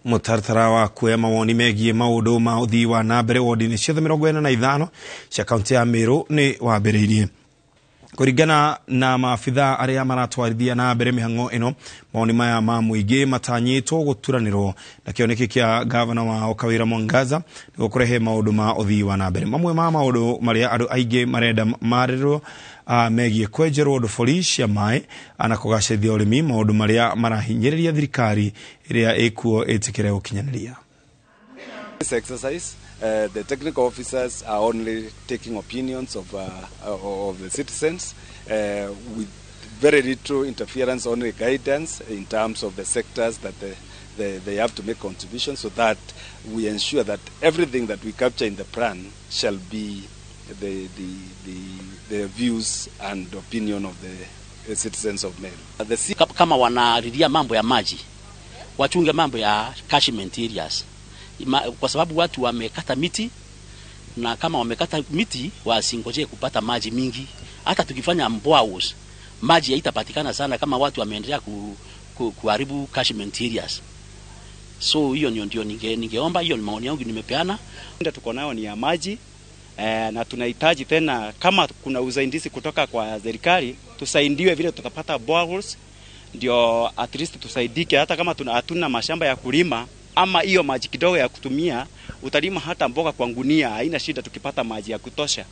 Mũtaratara wa kuoya mawoni megiĩ maũndũ ma ũthii wa na mbere wodi-inĩ ciothe 45 cia kaunti ya Meru nĩ wambĩrĩirie. Kũringana na maabitha arĩa maratwarithia na mbere mĩhang'o ĩno, mawoni maya ma mũingĩ matanyĩtwo gũturanĩrwo na kĩoneki kĩa gavana wao Kawĩra Mwangaza nĩguo kũrehe maũndũ ma ũthii wa na mbere. Mamwe ma maũndũ marĩa andũ aingĩ marenda marĩrwo megiĩ kwenjerwo ndobori cia maĩ na kũgacĩrithia ũrĩmi, maũndũ marĩa marahinyĩrĩria thirikari ĩrĩa ĩkuo ĩtĩkĩre gũkinyanĩria. This exercise, the technical officers are only taking opinions of the citizens with very little interference, only guidance in terms of the sectors that they have to make contributions, so that we ensure that everything that we capture in the plan shall be the views and opinion of the citizens of Meru. Kama wanalilia mambo ya maji, wachunge mambo ya catchment areas. Kwa sababu watu wamekata miti, na kama wamekata miti wasingoje kupata maji mingi. Hata tukifanya boreholes maji haitapatikana sana kama watu wameendelea kuharibu catchment areas. So hiyo ndio ningeomba, hiyo ni maoni yangu nimepeana. Tuko nayo ni ya maji, na tunahitaji tena kama kuna usaidizi kutoka kwa serikali tusaidiwe vile tutapata boreholes, ndio at least tusaidike. Hata kama hatuna mashamba ya kulima ama hiyo maji kidogo ya kutumia, utalima hata mboga kwa gunia, haina shida tukipata maji ya kutosha.